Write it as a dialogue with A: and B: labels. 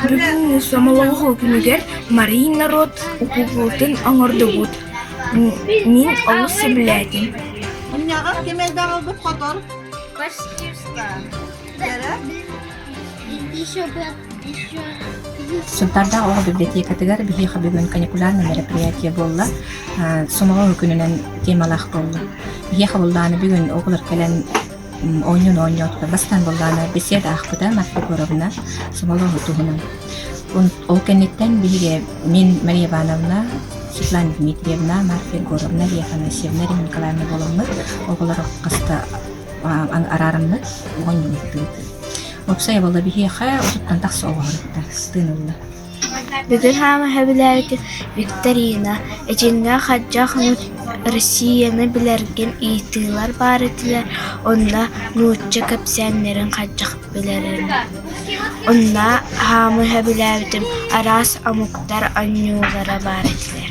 A: Бүгүҥҥү сомоҕолоһуу күнүгэр Марий норуот укулуутун оҥордубут, мин олус сөбүлээтим
B: Мунньаҕар ким элбэх ылбыт хотор?
C: Сунтаардаах оҕо библиотекатыгар биһиэхэ бүгүн каникулярнай мероприятие буолла. Сомоҕо күнүнэн темалаах буолла. Биһиэхэ буоллаҕына бүгүн оҕолор кэлэн оонньууну оонньоотулар. Бастаан буоллаҕына беседа аахпыта Марфа Егоровна сомоҕолоһуу туһунан. Ол кэнниттэн биһиги мин Мария Ивановна, Светлана Дмитриевна, Марфа Егоровна, Лия Афанасьевна, Римма Николаевна буоламмыт оҕолору хаста араараммыт оонньуу ыыттыбыт. Уопсайа буолла биһиэхэ отуттан тахса оҕо сырытта, тыын ылла.
A: Бүгүн хаама сөбүлээбитим Викторина, итиннэ хайдах Россияны билэргин ыйытыылар баар этилэр, онно нуучча кэпсээннэрин хайдах билэрин. Онно хаама сөбүлээбитим араас омуктар оонньуулара баар этилэр.